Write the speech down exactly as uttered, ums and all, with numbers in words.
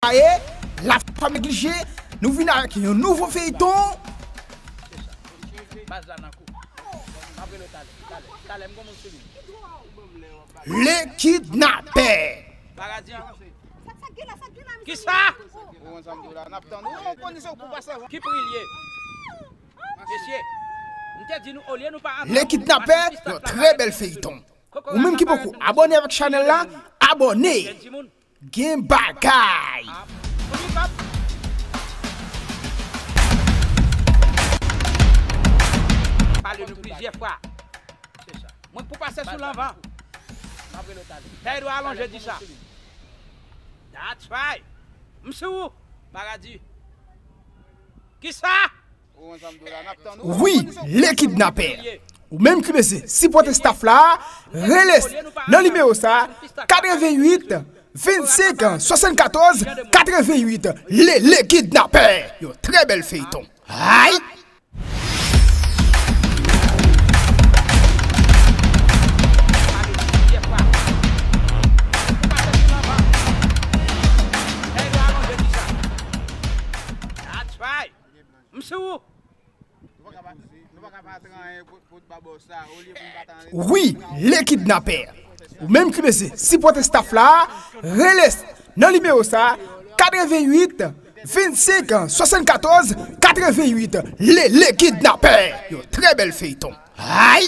Aye, la fwa neglige, nou vin avèk yon nouvo feyton. Baz la nan kou. M ap rele w talè. Talè, talè, m gon moun sou li. Le Kidnapè. Paradi. Kisa? Ki pri l ye? Mesye, m te di nou, olye nou pa antre. Le Kidnapè, yon trè bèl feyton. Ou menm ki poko abòne avèk chanèl la, abòne. Gen bagay. Pale nou plizyè fwa. Mwen pou pase sou lanvan. Tèy dwa alonje di sa. That's right. M sou ou. Paradi. Kisa? Wi, Le Kidnapè. Ou menm ki bezwen sipòte staff la, rele nan nimewo sa, katreventuit, vennsenk, swasannkatòz, katreventuit. Le, Le Kidnapè. Yon trè bèl feyton. Ay! M sou ou. Wi, Le Kidnapè. Ou menm ki bezwen sipòte staff la, rele nan nimewo sa, katreventuit, vennsenk, swasannkatòz, katreventuit. Le, Le Kidnapè. Yon trè bèl feyton. Ay!